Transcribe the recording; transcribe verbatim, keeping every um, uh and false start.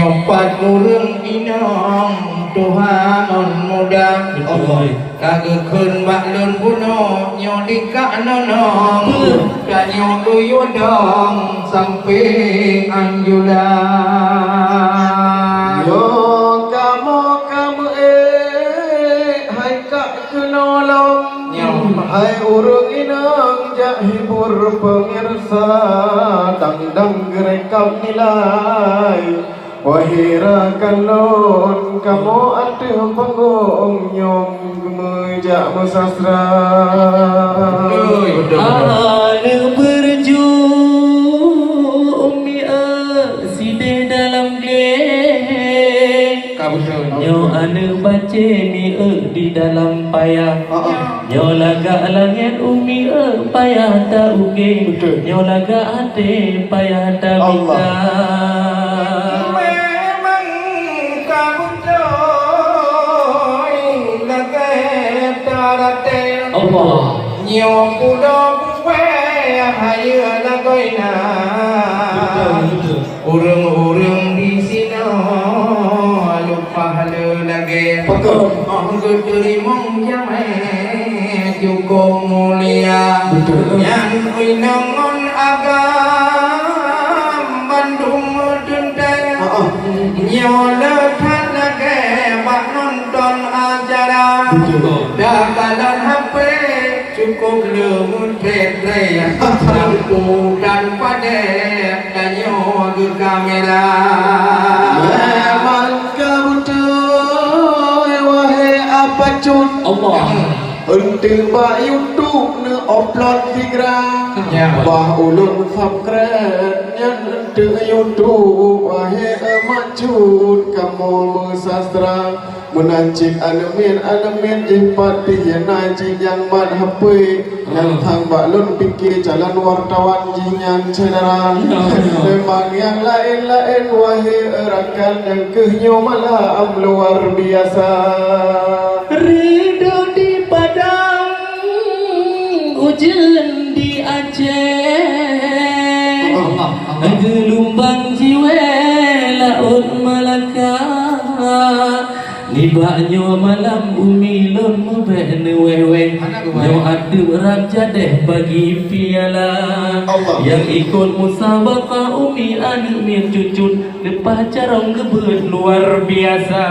Empat ureuëng inong tuha ngon muda. Betul. Ka geukheun bak lôn bunoe nyoe dikak nonong. Betul. Tanyoe geuyue dong sampoe anjula. Nyoe kamoe ka meuék hai kak keunoe lom. Nyoe. Hai ureuëng inong jak hibur pemirsa, dang-dang geurekam nilai. Wahé rakan lôn, kamoe ateueh panggong nyoe geumeujak meusastra. Betul, betul, betul. Aneuk beureuju Umi eu sideh dalam glé. Ka beutôi. Nyoe aneuk bacé mieu di dalam payah. Ha, ha. Nyoe lagak langét Umi eu payah ta-uke. Betul. Nyoe lagak até payah ta-mita. Allah. Memang ka beutôi lagèe taraté. Allah. Nyoe pulo buwèh hayeue lagoina. Betul, betul. Ureuëng-ureuëng di sinoe lumpah le lagèe. Betul. Óh geuteurimong jamèe cukôp mulia. Betul. Nyan inong ngon agam bandum meuteuntèe. Heeh. Nyoe le that lagèe bak nonton acara. Betul. Takalon H P. Cukôp le meutrét-trét, lampu dan padét tanyoe geukamera. Memang ka beutôi, wahé apa cut. Allah. Eunteuk bak YouTube neu-upload sigra. Ya. Bah ulôn subscribe nyan eunteuk YouTube, wahé emak cut, kamoe meusastra. Meunan cit aneuk miet, aneuk miet jih pat pih na cit nyang mat H P. Nyang thang bak lôn pike calon wartawan jih nyan syedara. Ya, ya. Memang nyang laén-laén wahé rakan nyang keuh nyoe malam luar biasa. Ridho di Padang, ujeuen di Aceh. Allah, Allah. Geulumbang jiwèe laôt Malaka. Nibak nyoe malam umi lôn meubèk neuwèh-wèh. Hana geuwèh. Nyoe ateueh rab jadèh bagi piala. Allah. Nyang ikot musabaqah umi aneuk miet cucut leupah carông geubeuet luar biasa.